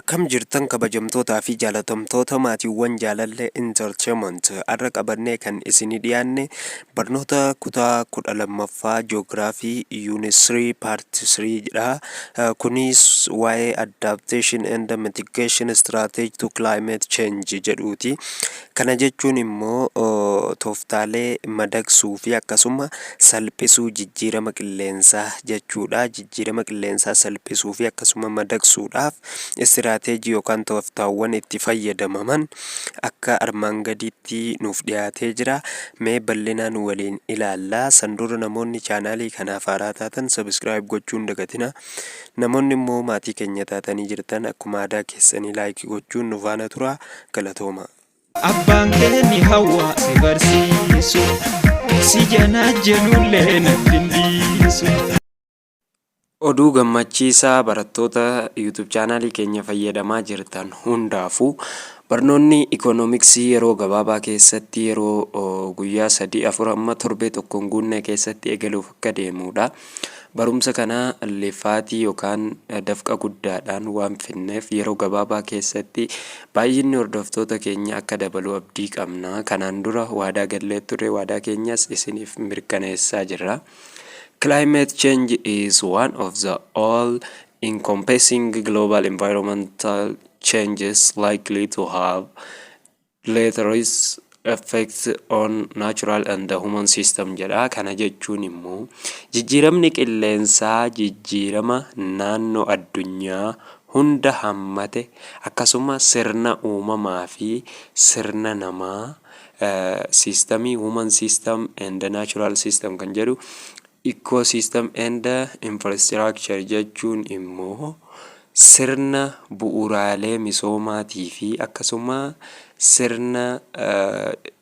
Akkam jirtan, kabajamtootaa fi jaalatamtoota maatiiwwan Jaalallee Entertainment? Har'a qabannee kan isinii dhiyaanne barnoota kutaa 12ffaa Geography Unit 3 Part 3 dha. Kunis waa'ee Adaptation and Mitigation Strategy to Climate Change jedhuuti. Kana jechuun immoo tooftaalee madaqsuu fi akkasuma salphisuu jijjiirama qilleensaa jechuudha. Jijjiirama qilleensaa salphisuu fi akkasuma madaqsuudhaaf istiraateejii yookaan tooftaawwan itti fayyadamaman akka armaan gadiitti nuuf dhiyaatee jira. Mee bal'inaan waliin ilaalla. San dura namoonni chaanaalii kanaaf haaraa taatan subscribe gochuu hin dagatina. Namoonni immoo maatii keenya taatanii jirtan akkuma aadaa keessanii like gochuun nu faana tura. Galatooma. Abbaan kee ni hawwa si barsiisu, si janaajjanullee natti hin dhiisu. Oduu gammachiisaa barattoota YouTube chaanaalii keenya fayyadamaa jirtan hundaafuu, barnoonni ikoonomiksii yeroo gabaabaa keessatti, yeroo guyyaa 3, 4 amma torbee tokko hin guunne keessatti eegaluuf akka deemudha. Barumsa kana lifaatii yookaan dafqa guddaadhaan waan finneef yeroo gabaabaa keessatti baay'inni hordoftoota keenya akka dabalu abdii qabna. Kanaan dura waadaa gallee turre, waadaa keenyas isiniif mirkaneessaa jirra. Climate change is one of the all encompassing global environmental changes likely to have deleterious effects on natural and the human system jedha. Kana jechuun immoo jijjiiramni qilleensaa jijjiirama naannoo addunyaa hunda hammate, akkasuma sirna uumamaa fi sirna namaa, systemii human system and natural system kan jedhu, ecosystem and infrastructure jechuun immoo sirna bu'uuraalee misoomaatii fi akkasuma sirna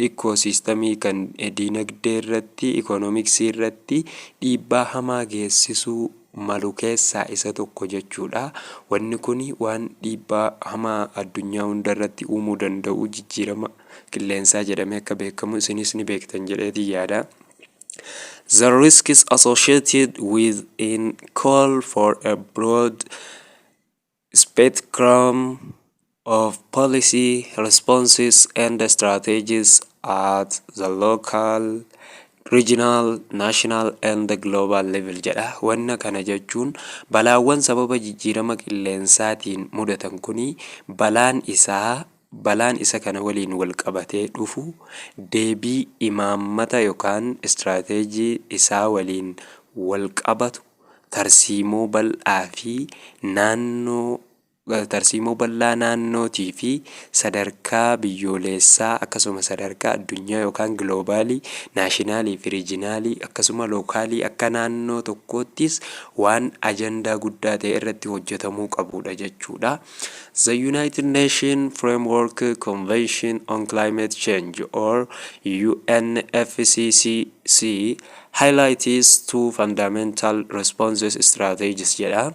ecosystemii kan diinagdee irratti, ikoonomiksii irratti dhiibbaa hamaa geessisuu malu keessaa isa tokko jechuudha. Wanni kun waan dhiibbaa hamaa addunyaa hunda irratti uumuu danda'u jijjiirama qilleensaa jedhamee akka beekamu isinis ni beektan jedheetiin yaada. The risks associated with in call for a broad spectrum of policy responses and strategies at the local, regional, national and global level jedha. Wanna kana jechuun balaawwan sababa jijjiirama qilleensaatiin mudatan kuni, balaan isaa, balaan isa kana waliin wal qabatee dhufu, deebii imaammata yookaan istiraateejii isaa waliin wal qabatu, tarsiimoo bal'aa fi naannoo, tarsiimoo bal'aa naannootii fi sadarkaa biyyoolessaa, akkasuma sadarkaa addunyaa yookaan globalii, nationalii fi regionalii, akkasuma localii akka naannoo tokkoottis waan ajandaa guddaa ta'e irratti hojjetamuu qabudha jechuudha. The United Nations Framework Convention on Climate Change or UNFCCC highlights two fundamental responses strategies jedha.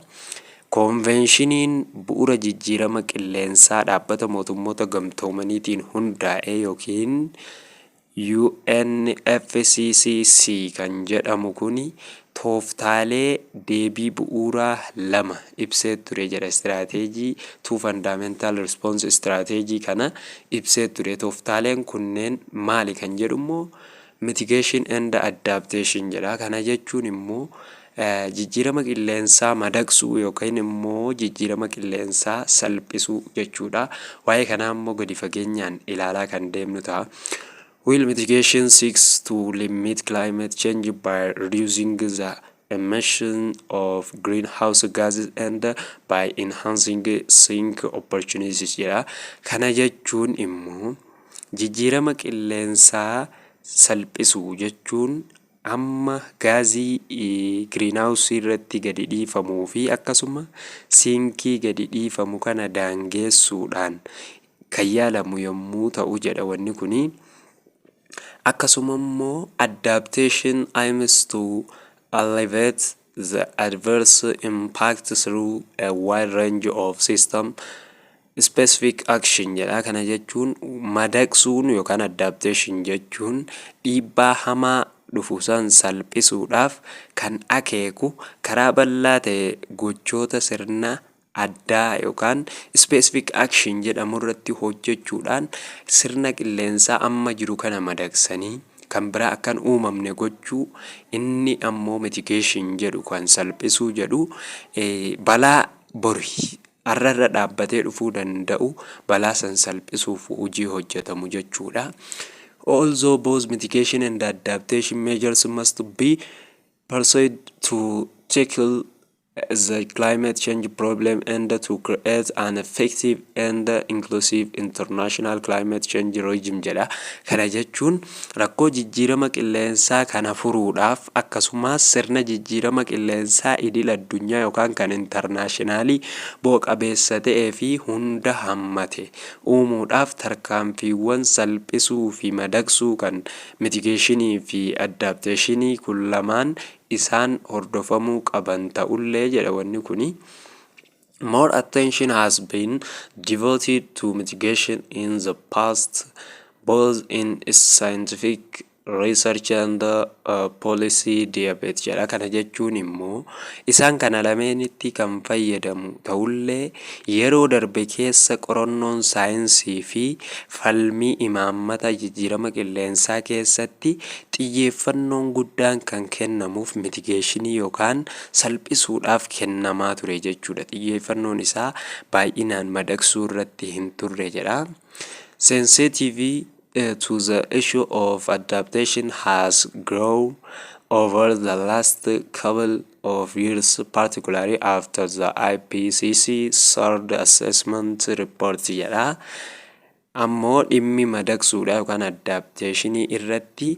Koonveenshiniin bu'uura jijjiirama qilleensaa Dhaabbata Mootummoota Gamtoomaniitiin hundaa'e yookiin UNFCCC kan jedhamu kun tooftaalee deebii bu'uuraa lama ibsee ture jedha. Istiraateejii two fundamental response strategy kana ibsee ture. Tooftaaleen kunneen maali kan jedhu immoo mitigation and adaptation jedha. Kana jechuun immoo jijjiirama qilleensaa madaqsuu yookaan immoo jijjiirama qilleensaa salphisuu jechuudha. Waa'ee kanaa immoo gadi fageenyaan ilaalaa kan deemnu ta'a. While mitigation seeks to limit climate change by reducing the emission of greenhouse gases and by enhancing sink opportunities jedha. Kana jechuun immoo jijjiirama qilleensaa salphisuu jechuun amma gaazii greenhouseii irratti gadi dhiifamuu fi akkasuma sinkii gadi dhiifamu kana daangeessuudhaan kan yaalamu yommuu ta'u jedha wanni kuni. Akkasuma immoo adaptation aims to alleviate the adverse impact through a wide range of system specific action jedha. Kana jechuun madaqsuun yookaan adaptation jechuun dhiibbaa hamaa dhufu san salphisuudhaaf kan akeeku karaa bal'aa ta'e gochoota sirna addaa yookaan specific action jedhamu irratti hojjechuudhaan sirna qilleensaa amma jiru kana madaqsanii kan biraa akkan uumamne gochuu. Inni ammoo mitigation jedhu, kan salphisuu jedhu, balaa bori har'arra dhaabbatee dhufuu danda'u balaa san salphisuuf hojii hojjetamu jechuudha. Although both mitigation and adaptation measures must be pursued to tackle the climate change problem and to create an effective and inclusive international climate change regime jedha. Kana jechuun rakkoo jijjiirama qilleensaa kana furuudhaaf, akkasumas sirna jijjiirama qilleensaa idil addunyaa yookaan kan international bu'a qabeessa ta'ee fi hunda hammate uumuudhaaf, tarkaanfiiwwan salphisuu fi madaqsuu kan mitigationii fi adaptationii kun lamaan isaan hordofamuu qaban ta'ullee jedha wanni kuni. More attention has been devoted to mitigation in the past, both in scientific research and policy debate jedha. Kana jechuun immoo isaan kana lameenitti kan fayyadamu ta'ullee, yeroo darbe keessa qorannoon saayinsii fi falmii imaammata jijjiirama qilleensaa keessatti xiyyeeffannoon guddaan kan kennamuuf mitigationii yookaan salphisuudhaaf kennamaa ture jechuudha. Xiyyeeffannoon isaa baay'inaan madaqsuu irratti hin turre jedha. Sensitivity to the issue of adaptation has grown over the last couple of years, particularly after the IPCC third assessment report jedha. Ammoo dhimmi madaqsuudha yookaan adaptationii irratti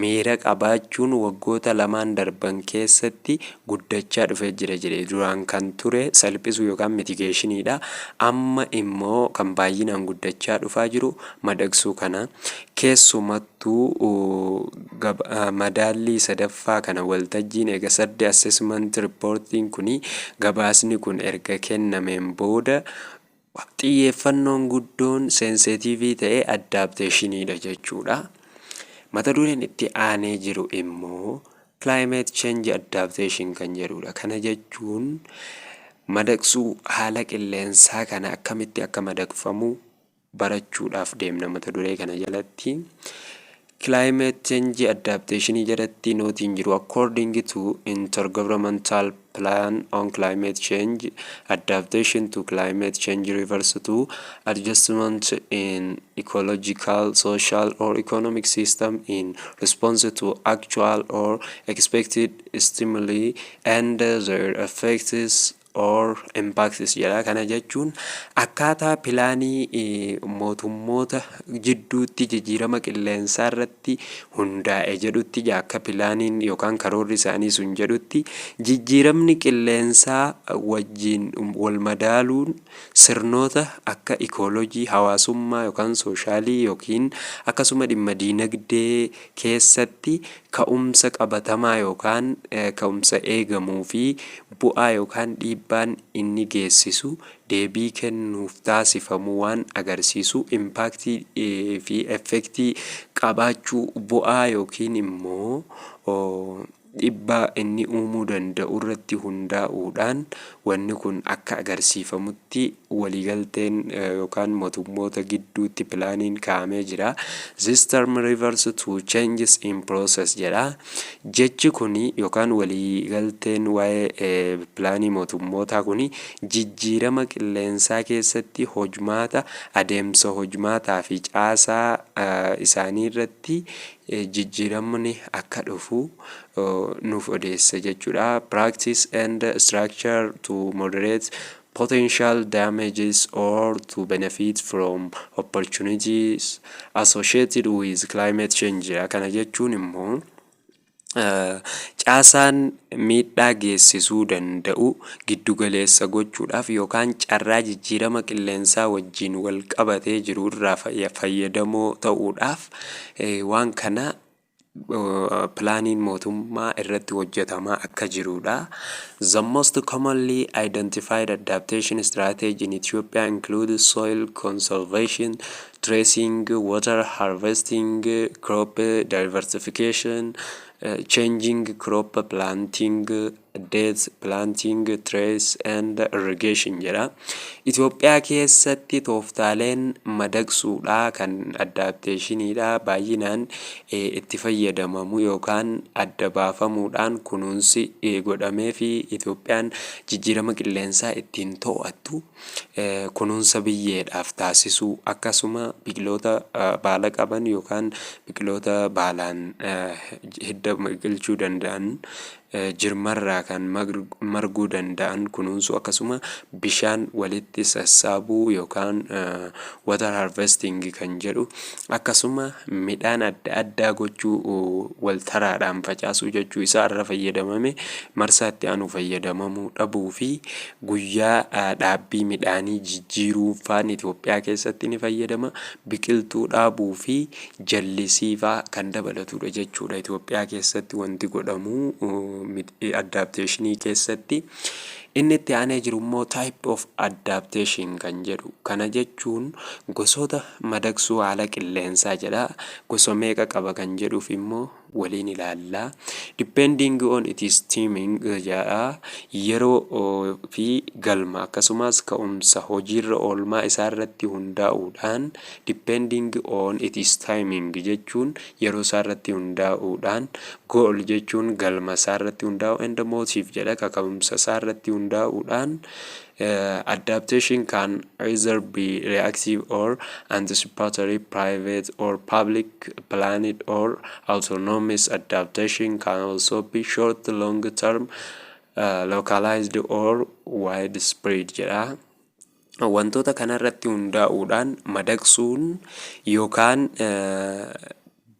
miira qabaachuun waggoota lamaan darban keessatti guddachaa dhufee jira jedhe. Duraan kan ture salphisuu yookaan mitigationiidha. Amma immoo kan baay'inaan guddachaa dhufaa jiru madaqsuu kana. Keessumattuu madaallii sadaffaa kana waltajjiin eega third assessment reportiin kuni, gabaasni kun erga kennameen booda, xiyyeeffannoon guddoon sensitive ta'e adaptationiidha jechuudha. Mata dureen itti aanee jiru immoo climate change adaptation kan jedhudha. Kana jechuun madaqsuu haala qilleensaa kana akkamitti akka madaqfamu barachuudhaaf deemna mata duree kana jalatti. Climate change adaptation jalatti noteiin jiru, according to Intergovernmental Plan on Climate Change, adaptation to climate change refers to adjustment in ecological, social or economic system in response to actual or expected stimuli and their effects or impacts jedha. Kana jechuun akkaataa pilaanii mootummoota jidduutti jijjiirama qilleensaa irratti hundaa'e jedhutti, akka pilaaniin yookaan karoorri isaanii sun jedhutti, jijjiiramni qilleensaa wajjin wal madaaluun sirnoota akka ikoolojii, hawaasummaa yookaan socialii yookiin akkasuma dhimma diinagdee keessatti ka'umsa qabatamaa yookaan ka'umsa eegamuu fi bu'aa yookaan dhiibbaan inni geessisu deebii kennuuf taasifamu waan agarsiisu, impactii fi effectii qabaachuu, bu'aa yookiin immoo dhiibbaa inni uumuu danda'u irratti hundaa'uudhaan wanni kun akka agarsiifamutti waliigalteen yookaan mootummoota gidduutti pilaaniin kaa'amee jira. This term refers to changes in process jedha. Jechi kuni yookaan waliigalteen waa'ee pilaanii mootummootaa kuni jijjiirama qilleensaa keessatti hojmaata, adeemsa hojmaataa fi caasaa isaanii irratti jijjiiramni akka dhufu nuuf odeessa jechuudha. Practice and structure to moderate potential damages or to benefit from opportunities associated with climate change. Kana jechuun immoo caasaan miidhaa geessisuu danda'u giddugaleessa gochuudhaaf yookaan carraa jijjiirama qilleensaa wajjin wal qabatee jiru irraa fayyadamoo ta'uudhaaf waan kana pilaaniin mootummaa irratti hojjetamaa akka jirudha. The most commonly identified adaptation strategy in Ethiopia include soil conservation, terracing, water harvesting, crop diversification, Changing crop planting dates, planting trees and irrigation jedha. Itoophiyaa keessatti tooftaaleen madaqsuudhaa kan adaptationiidha baay'inaan itti fayyadamamu yookaan adda baafamuudhaan kunuunsi godhamee fi Itoophiyaan jijjiirama qilleensaa ittiin to'attu, kunuunsa biyyeedhaaf taasisuu, akkasuma biqiloota baala qaban yookaan biqiloota baalaan hidda biqilchuu danda'an, jirmarraa kan marguu danda'an kunuunsuu, akkasuma bishaan walitti sassaabuu yookaan water harvesting kan jedhu, akkasuma midhaan adda addaa gochuu, waltaraadhaan facaasuu jechuu isaa irra fayyadamame marsaa itti aanu fayyadamamuu dhabuu fi guyyaa dhaabbii midhaanii jijjiiruu faan Itoophiyaa keessatti ni fayyadama. Biqiltuu dhaabuu fi jallisii faa kan dabalatudha jechuudha. Itoophiyaa keessatti wanti godhamu adaptationii keessatti. Inni itti aanee jiru immoo type of adaptation kan jedhu. Kana jechuun gosoota madaqsuu haala qilleensaa jedha. Gosa meeqa qaba kan jedhuuf immoo waliin ilaallaa. Depending on its timing jedha. Yeroo fi galma akkasumas ka'umsa hojiirra oolmaa isaa irratti hundaa'uudhaan, depending on its timing jechuun yeroo isaa irratti hundaa'uudhaan, goal jechuun galma isaa irratti hundaa'u, and motive jedha, kaka'umsa isaa irratti hundaa'uudhaan, adaptation can either be reactive or anticipatory, private or public, planned or autonomous. Adaptation can also be short, long term, localized or widespread jedha. Wantoota kanarratti hundaa'uudhaan madaqsuun yookaan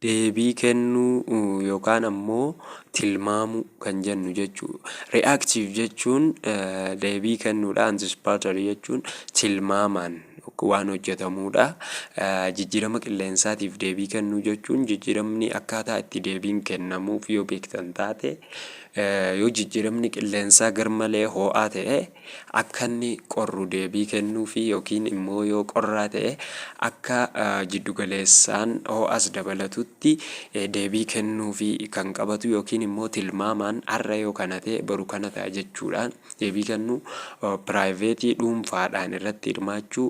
deebii kennuu yookaan ammoo tilmaamuu kan jennu jechuudha. Reactive jechuun deebii kennuudha. Anticipatory jechuun tilmaamaan waan hojjetamudha. Jijjiirama qilleensaatiif deebii kennuu jechuun jijjiiramni akkaataa itti deebiin kennamuuf yoo beektan taate, yoo jijjiiramni qilleensaa garmalee ho'aa ta'e akka inni qorru deebii kennuufi, yookiin immoo yoo qorraa ta'e akka jiddugaleessaan ho'as dabalatutti deebii kennuufi kan qabatu, yookiin immoo tilmaamaan har'a yoo kana ta'e boru kana ta'a jechuudhaan deebii kennuu, private dhuunfaadhaan irratti hirmaachuu,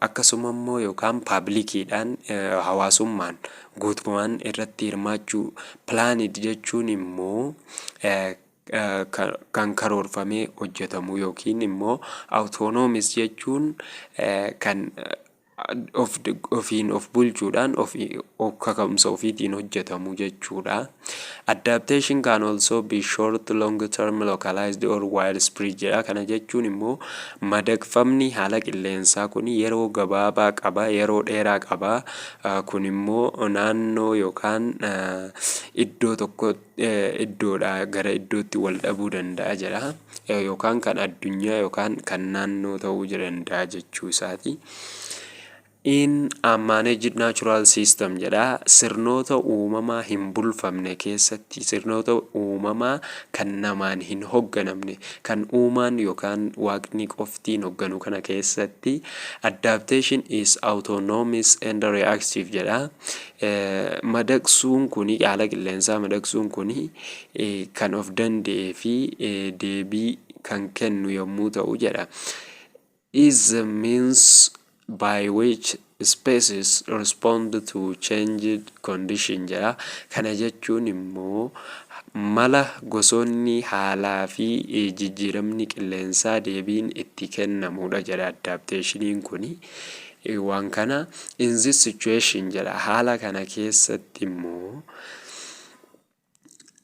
akkasuma immoo yookaan publiciidhaan, hawaasummaan guutumaan irratti hirmaachuu. Planned jechuun immoo kan karoorfamee hojjetamu, yookiin immoo autonomous jechuun kan ofiin of bulchuudhaan kaka'umsa ofiitiin hojjetamu jechuudha. Adaptation can also be short, long term, localized or widespread jedha. Kana jechuun immoo madaqfamni haala qilleensaa kun yeroo gabaabaa qaba, yeroo dheeraa qaba. Kun immoo naannoo yookaan iddoo tokko iddoodhaa gara iddootti wal dhabuu danda'a jedha. Yookaan kan addunyaa yookaan kan naannoo ta'uu danda'a jechuu isaati. In unmanaged natural system jedha. Sirnoota uumamaa hin bulfamne keessatti, sirnoota uumamaa kan namaan hin hoogganamne, kan uumaan yookaan waaqni qoftiin hoogganu kana keessatti, adaptation is autonomous and reactive jedha. Madaqsuun kuni, haala qilleensaa madaqsuun kuni, kan of danda'ee fi deebii kan kennu yommuu ta'u jedha. Is the means by which species respond to changed condition jedha. Kana jechuun immoo mala gosoonni haalaa fi jijjiiramni qilleensaa deebiin itti kennamudha jedha adaptationiin kuni. Waan kana in this situation jedha, haala kana keessatti immoo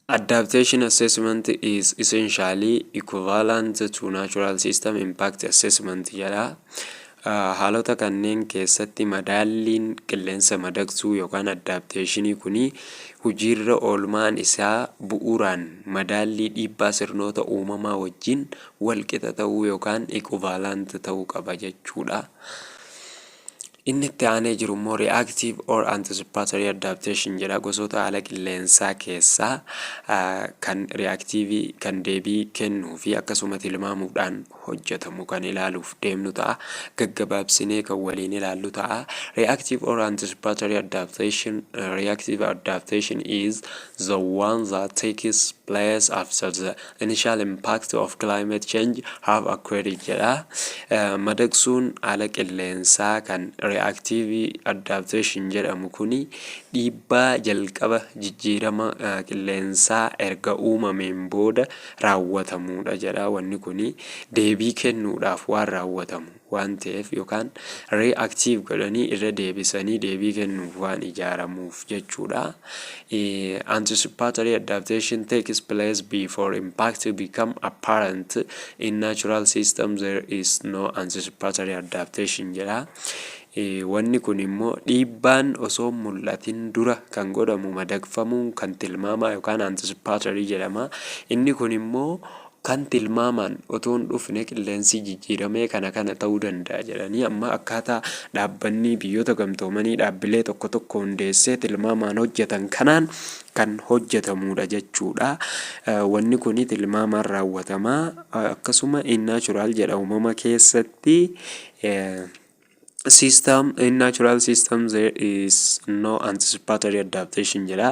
adaptation assessment is essentially equivalent to natural system impact assessment jedha. Haalota kanneen keessatti madaalliin qilleensa madaqsuu yookaan adaptationii kuni hojiirra oolmaan isaa bu'uuraan madaallii dhiibbaa sirnoota uumamaa wajjin walqixa ta'uu yookaan equivalent ta'uu qaba jechuudha. Inni itti aanee jiru immoo reactive or anticipatory adaptation jedha. Gosoota haala qilleensaa keessaa kan reactive, kan deebii kennuu fi akkasuma tilmaamuudhaan hojjetamu kan ilaaluuf deemnu ta'a. Gaggabaabsinee kan waliin ilaallu ta'a. Reactive or anticipatory adaptation. Reactive adaptation is the one that takes place after the initial impact of climate change have occurred jedha. Madaqsuun haala qilleensaa kan reactive adaptation jedhamu kuni dhiibbaa jalqaba jijjiirama qilleensaa erga uumameen booda raawwatamudha jedha. Wanni kuni deebii kennuudhaaf waan raawwatamu waan ta'eef, yookaan reactive godhanii irra deebisanii deebii kennuuf waan ijaaramuuf jechuudha. Anticipatory adaptation takes place before impact become apparent. In natural system there is no anticipatory adaptation jedha. Wanni kun immoo dhiibbaan osoo mul'atin dura kan godhamu madaqfamuun kan tilmaamaa yookaan anticipatory jedhama. Inni kun immoo kan tilmaamaan otoo hin dhufne qilleensi jijjiiramee kana kana ta'uu danda'a jedhanii, amma akkaataa dhaabbanni Biyyoota Gamtoomanii dhaabbilee tokko tokko hundeessee tilmaamaan hojjetan kanaan kan hojjetamudha jechuudha. Wanni kun tilmaamaan raawwatamaa. Akkasuma in natural jedha, uumama keessatti system, in natural system there is no anticipatory adaptation jedha.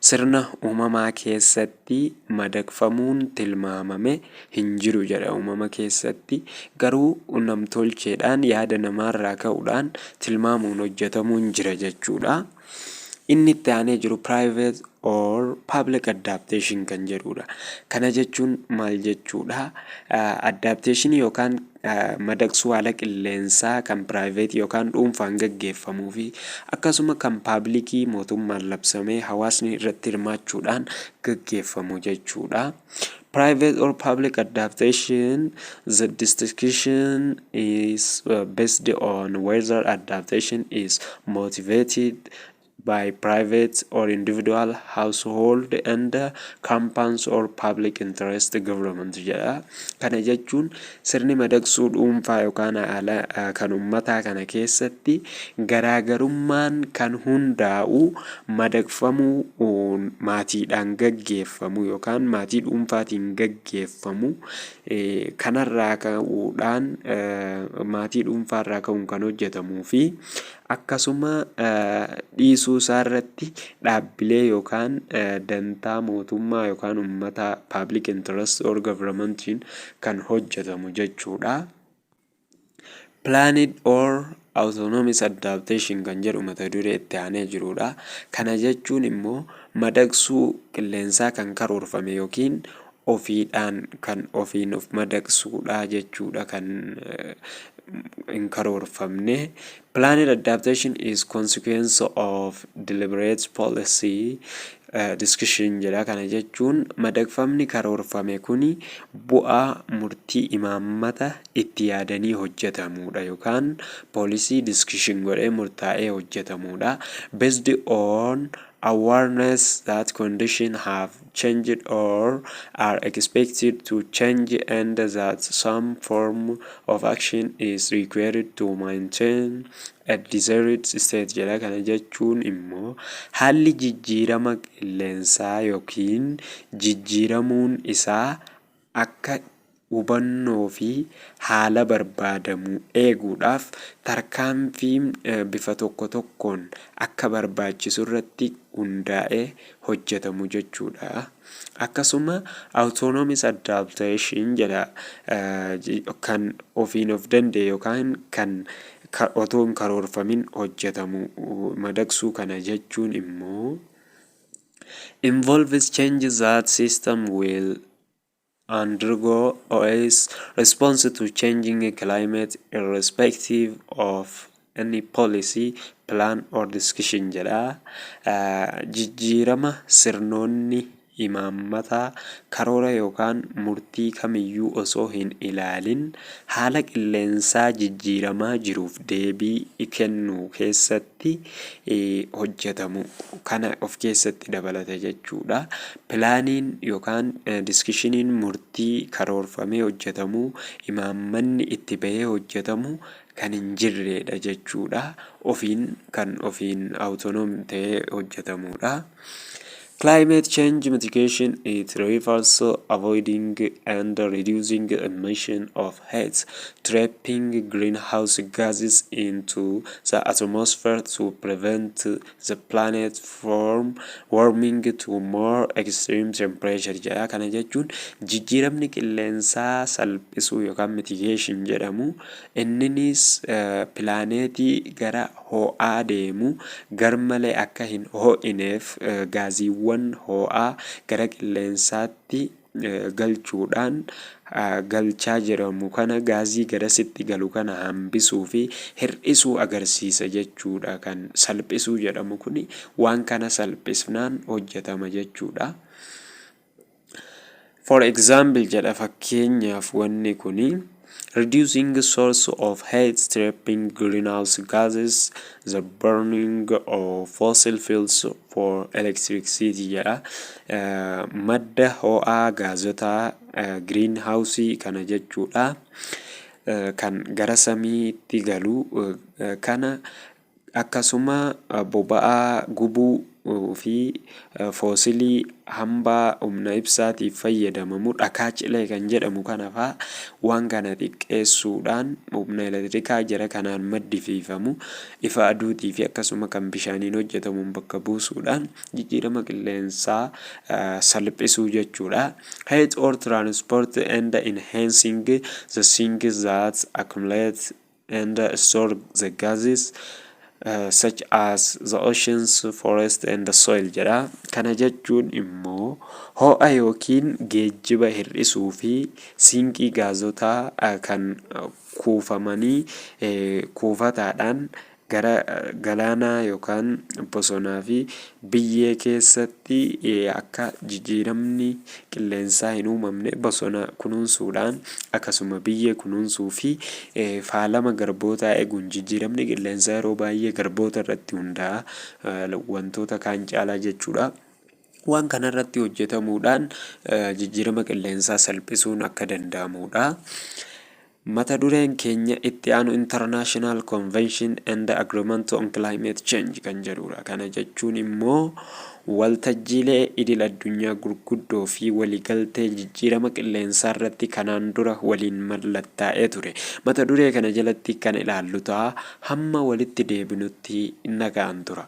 Sirna uumamaa keessatti madaqfamuun tilmaamame hin jiru jedha. Uumama keessatti garuu namtolcheedhaan, yaada namaarraa ka'uudhaan tilmaamuun hojjetamuun jira jechuudha. Inni itti aanee jiru private or public adaptation kan jedhudha. Kana jechuun maal jechuudha? Adaptation yookaan madaqsuu haala qilleensaa kan private yookaan dhuunfaan gaggeeffamuu fi akkasuma kan public, mootummaan labsamee hawaasni irratti hirmaachuudhaan gaggeeffamu jechuudha. Private or public adaptation, the distinction is based on whether adaptation is motivated by private or individual, household and companies, or public interest, government jedha. Kana jechuun sirni madaqsuu dhuunfaa yookaan haala kan uummataa kana keessatti garaagarummaan kan hundaa'u madaqfamuu maatiidhaan gaggeeffamu yookaan maatii dhuunfaatiin gaggeeffamu kanarraa ka'uudhaan, maatii dhuunfaarraa ka'uun kan hojjetamuu fi akkasuma dhiisuu isaa irratti dhaabbilee yookaan dantaa mootummaa yookaan uummata, public interest or governmentiin kan hojjetamu jechuudha. Planned or autonomous adaptation kan jedhu mata duree itti aanee jirudha. Kana jechuun immoo madaqsuu qilleensaa kan karoorfame yookiin ofiidhaan kan ofiin of madaqsuudha jechuudha, kan hin karoorfamne. Planned adaptation is consequence of deliberate policy discussion jedha. Kana jechuun madaqfamni karoorfame kuni bu'aa murtii imaammata itti yaadanii hojjetamudha yookaan policy discussion godhee murtaa'ee hojjetamudha. Based on awareness that conditions have changed or are expected to change and that some form of action is required to maintain a desired state jedha. Kana jechuun immoo haalli jijjiirama qilleensaa yookiin jijjiiramuun isaa akka hubannoo fi haala barbaadamu eeguudhaaf tarkaanfiin bifa tokko tokkoon akka barbaachisu irratti hundaa'ee hojjetamu jechuudha. Akkasuma autonomous adaptation jedha, kan ofiin of danda'e yookaan kan otoo hin karoorfamin hojjetamu madaqsuu. Kana jechuun immoo involves changes that system will undergo as response to changing climate, irrespective of any policy, plan or discussion jedha. Jijjiirama sirnoonni imaammataa, karoora yookaan murtii kamiyyuu osoo hin ilaalin haala qilleensaa jijjiiramaa jiruuf deebii kennuu keessatti hojjetamu kana of keessatti dabalata jechuudha. Planiin yookaan discussioniin murtii karoorfamee hojjetamu, imaammanni itti bahee hojjetamu kan hin jirredha jechuudha. Ofiin kan ofiin autonom ta'ee hojjetamudha. Climate change mitigation, it refers to avoiding and reducing emission of heat trapping greenhouse gases into the atmosphere to prevent the planet from warming to more extreme temperature jedha. Kana jechuun jijjiiramni qilleensaa salphisuu yookaan mitigation jedhamu inninis pilaaneetii gara ho'aa deemu garmalee akka hin ho'ineef gaaziiwwan ho'aa gara qilleensaatti galchuudhaan galchaa jedhamu kana, gaazii garasitti galu kana hambisuu fi hir'isuu agarsiisa jechuudha. Kan salphisuu jedhamu kuni waan kana salphisnaan hojjetama jechuudha. For example jedha, fakkeenyaaf wanni kuni reducing source of heat trapping greenhouse gases, the burning of fossil fuels for electricity jedha. Madda ho'aa gaazotaa greenhouse kana jechuudha. Kan gara samiitti galu kana, akkasuma boba'aa gubuu fi foosilii hambaa humna ibsaatiif fayyadamamu, dhakaa cilee kan jedhamu kana faa, waan kana xiqqeessuudhaan humna elektirikaa jara kanaan maddisiifamu ifa aduutii fi akkasuma kan bishaaniin hojjetamuun bakka buusuudhaan jijjiirama qilleensaa salphisuu jechuudha. Heat or transport and enhancing the sinks that accumulate and store the gases, such as the oceans, forest and the soil jedha. Kana jechuun immoo ho'a yookiin geejjiba hir'isuu fi sinkii gaazotaa kan kuufamanii kuufataadhaan gara galaanaa yookaan bosonaa fi biyyee keessatti akka jijjiiramni qilleensaa hin uumamne bosona kunuunsuudhaan, akkasuma biyyee kunuunsuu fi faalama garbootaa eeguun, jijjiiramni qilleensaa yeroo baay'ee garboota irratti hundaa'a wantoota kaan caalaa jechuudha. Waan kanarratti hojjetamuudhaan jijjiirama qilleensaa salphisuun akka danda'amudha. Mata dureen keenya itti aanu International Convention and Agreement on Climate Change kan jedhudha. Kana jechuun immoo waltajjiilee idil addunyaa gurguddoo fi waliigaltee jijjiirama qilleensaa irratti kanaan dura waliin mallattaa'ee ture. Mata duree kana jalatti kan ilaallu ta'a. Hamma walitti deebinutti nagaan tura.